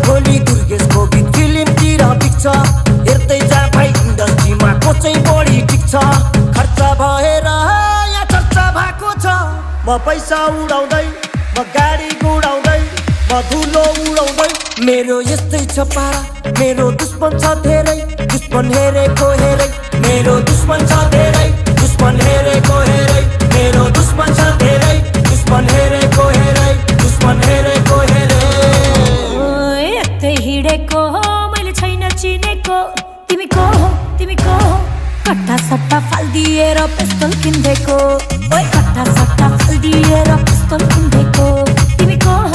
भोलि दुर्गेशको गीत फिल्मतिर बिक्छ हेर्दै जा भाइ इन्डस्ट्रीमा को चाहिँ बढी टिक्छ खर्च भएर यहाँ चर्चा भएको छ म पैसा उडाउँदै म गाडी गुडाउँदै म धुलो उडाउँदै मेरो यस्तै छ पारा मेरो दुश्मन छ धेरै दुश्मन हेरेको हेरै मेरो दुश्मन छ धेरै दुश्मन हेरेको हेरै मेरो दुश्मन छ धेरै दुश्मन हेरेको हेरै दुश्मन हेरेको हेरै यतै हिँडेको हो मैले छैन चिनेको तिमी को हो कट्टा सट्टा फाल्दिएर पिस्तल किन्देको ओइ कट्टा सट्टा फाल्दिएर पिस्तल किन्देको तिमी को हो